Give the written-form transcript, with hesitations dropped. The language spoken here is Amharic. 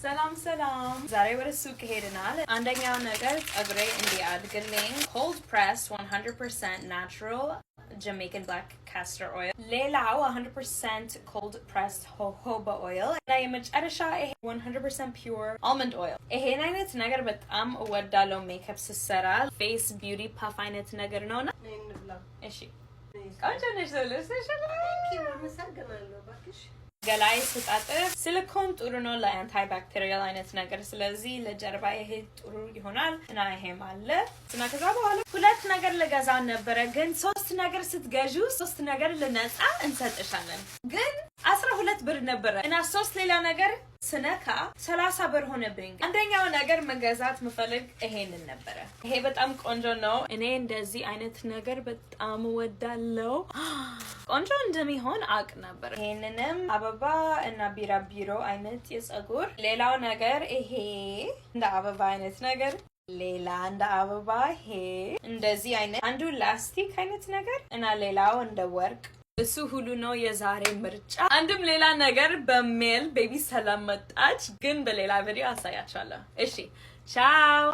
ሰላም ሰላም። ዛሬ ወደ ሱቅ ሄደናል። አንደኛው ነገር ጸጉሬ እንዲያድግልኝ cold press 100% natural Jamaican black castor oil፣ ሌላው 100% cold pressed jojoba oil እና የመጨረሻ ይሄ 100% pure almond oil። ይሄን አይነት ነገር በጣም እወዳለሁ። ሜካፕ ስሰራ face beauty puff አይነት ነገር ነውና እሺ፣ ቆንጆ ነሽ። አመሰግናለሁ እባክሽ። ገላዬ ስታጠብ silicone ጥሩ ነው ለ antibacterial አይነት ነገር። ስለዚህ ለጀርባ ይሄ ጥሩ ይሆናል እና ይሄም አለ እና ከዛ በኋላ ሁለት ነገር ልገዛ ነበረ፣ ግን ሶስት ነገር ስትገዢ ሶስት ነገር ለነፃ እንሰጥሻለን። ግን 12 ብር ነበረ እና ሶስት ሌላ ነገር ስነካ 30 ብር ሆነብኝ። አንደኛው ነገር መገዛት ምፈልግ ይሄንን ነበረ። ይሄ በጣም ቆንጆ ነው። እኔ እንደዚህ አይነት ነገር በጣም እወዳለሁ። ቆንጆ እንደሚሆን አቅ ነበር። ይሄንንም አበባ እና ቢራቢሮ አይነት የጸጉር፣ ሌላው ነገር ይሄ እንደ አበባ አይነት ነገር፣ ሌላ እንደ አበባ፣ ይሄ እንደዚህ አይነት አንዱ ላስቲክ አይነት ነገር እና ሌላው እንደ ወርቅ። እሱ ሁሉ ነው የዛሬ ምርጫ። አንድም ሌላ ነገር በ mail baby ሰላም መጣች፣ ግን በሌላ ቪዲዮ አሳያችኋለሁ። እሺ፣ ቻው።